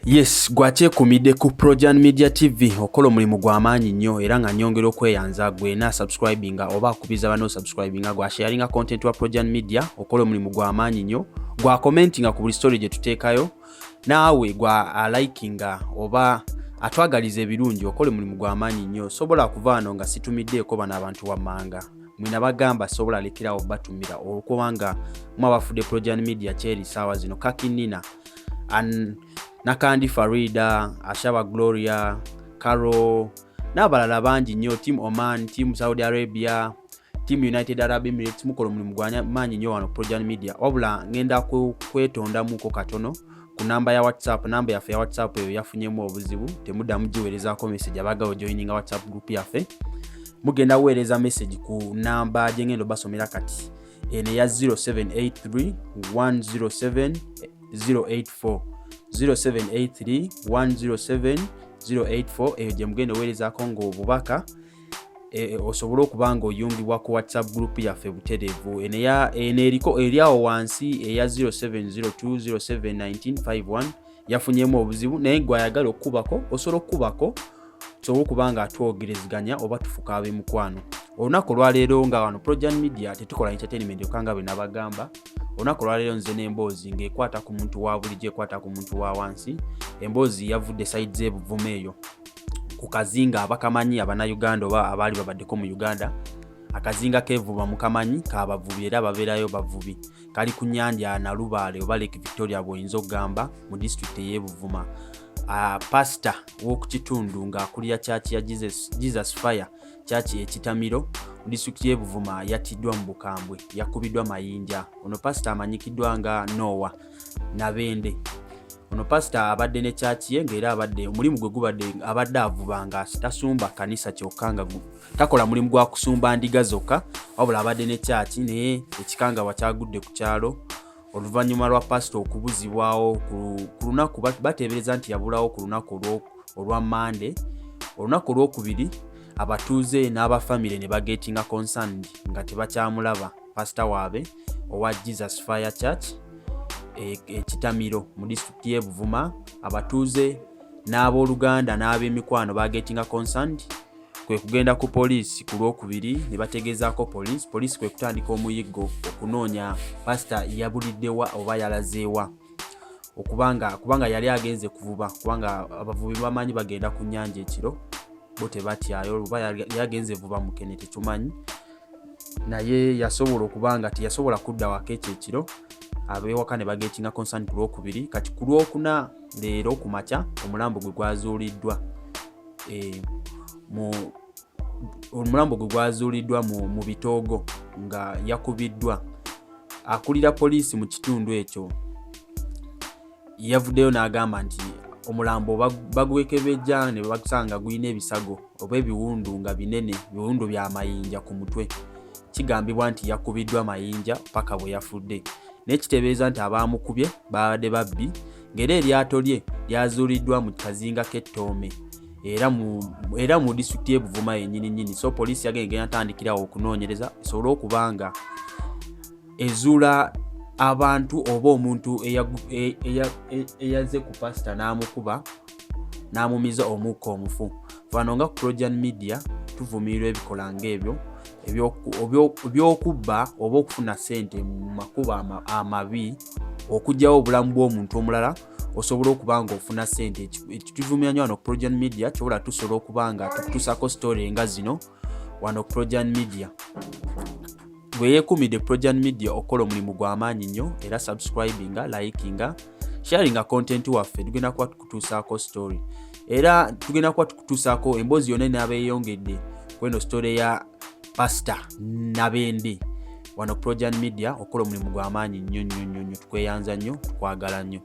Yes, gwakyekumidde ku Projan Media TV, okola omulimu gwa maanyi nnyo era nga nyongera okweyanza gwena subscribinga oba akubiza bano subscribinga, gwa sharinga content wa Projan Media, okola omulimu gwa maanyi nnyo, gwa commentinga ku buli story gye tuteekayo, naawe gwa likinga oba atwagaliza ebirungi, okola omulimu gwa maanyi nnyo. Sobola kuva wano nga situmiddeeko bano abantu wammanga mwina bagamba sobola lekerawo batumira olwokubanga mu abafudde Projan Media kyeri saawa zino kakinina Nakandi Farida, Ashaba Gloria, Caro n'abalala bangi nnyo, team Oman, team Saudi Arabia, team United Arab Emirates, mukola omulimu gwa maanyi nnyo wano Projan Media. Wabula ngenda kwetondamuko katono ku namba ya WhatsApp. Namba yaffe ya WhatsApp eyo yafunyemu obuzibu, temuddamu giweerezaako message. Abagawo joininga WhatsApp group yaffe, mugenda weereza message ku namba gye ngenda obasomera kati, eno eya 0783 107 084, 0783 107 084. Eyo gye mugenda oweerezaako ng'obubaka osobole okuba nga oyungibwa ku WhatsApp group yaffe butereevu. Eno eriko eri awo wansi eya 0702071951 yafunyemu obuzibu, naye gwe ayagala okukubako osobola okukubako, tusobole okuba nga twogerezeganya oba tufuka ab'emikwano. Olunaku olwaleero nga wano Projan Media tetukola entertainment yokka, nga bwe nabagamba. Olunaku olwaleero nze n'emboozi ng'ekwata ku muntu wa bulijjo, ekwata ku muntu wa wansi. Emboozi yavudde side z'ebuvuma eyo ku kazinga abakamanyi Abannayuganda oba abaali babaddeko mu Uganda. Akazinga k'Evuba mukamanyi, kabavubi era babeerayo bavubi. Kali ku nnyanja Nalubaale oba Lake Victoria bw'oyinza okugamba, mu disitulikiti ey'Ebuvuma. Pasita w'oku kitundu ng'akulira church ya Jesus Fire Church Ekitamiro mu disitulikiti y'Ebuvuma yattiddwa mu bukambwe, yakubiddwa mayinja. Ono pasita amanyikiddwa nga Noah Nabende. Ono pasita abadde ne church ye ng'era abadde omulimu gwe gubadde abadde avuba, nga tasumba kanisa kyokka, nga takola mulimu gwa kusumba ndiga zokka, wabula abadde ne church. Naye ekikangabwa kyagudde ku kyalo oluvannyuma lwa pasita okubuzibwawo ku lunaku, bateebereza nti yabulawo ku lunaku olwa Mande. Olunaku olwokubiri abatuuze n'abafamire ne bagetinga concerned nga tebakyamulaba pasita waabwe owa Jesus Fire Church Ekitamiro mu disitulikiti y'e Buvuma. Abatuuze n'abooluganda n'ab'emikwano bagetinga concerned, kwe kugenda ku poliisi ku Lwokubiri ne bategeezaako poliisi. Poliisi kwe kutandika omuyiggo okunoonya pasita yabuliddewa oba yalazeewa, okubanga kubanga yali agenze kuvuba, kubanga abavubi bamanyi bagenda ku nnyanja ekiro, bo tebatyayo. Oba yali agenze vuba mukene tetumanyi, naye yasobola okuba nga teyasobola kudda waka ekyo ekiro, ab'ewaka ne bagetinga concern ku Lwokubiri. Kati ku Lwokuna leero ku makya omulambo gwe gwazuuliddwa omulambo gwe gwazuuliddwa mu bitoogo nga yakubiddwa. Akulira poliisi mu kitundu ekyo yavuddeyo n'agamba nti omulambo bagwekebejja ne bagusanga gulina ebisago oba ebiwundu nga binene, biwundu bya mayinja ku mutwe. Kigambibwa nti yakubiddwa mayinja paka bwe yafudde, naye kiteebereza nti abaamukubye babadde babbi, ng'era eryato lye lyazuuliddwa mu kazinga k'Ettoome era mu disitulikiti y'e Buvuma yennyini nnyini. So poliisi yagenda genda tandikirawo okunoonyereza esobole okuba nga ezuula abantu oba omuntu eyazze ku pasita n'amukuba n'amumiza omukka omufu. Wano nga ku Projan Media tuvumirirwa ebikola ng'ebyo ebyokubba oba okufuna ssente mu makubo amabi, okuggyawo obulamu bw'omuntu omulala osobola okuba nga ofuna ssente. Ekituvumira nnyo wano ku Projan Media kyobola tusobola okuba nga tukutuusako story nga zino wano ku Projan Media. Bwe yeekumidde Projan Media, okukola omulimu gw'amaanyi nnyo era subscribinga, likinga, sharinga content waffe. Tugenda kuba tukutuusaako story era tugenda kuba tukutuusaako emboozi yonna enaaba eyongedde kweno story ya Pasita Nabende wano Projan Media. Okukola omulimu gw'amaanyi nnyo nnyo nnyo nnyo, tukweyanza nnyo, tukwagala nnyo.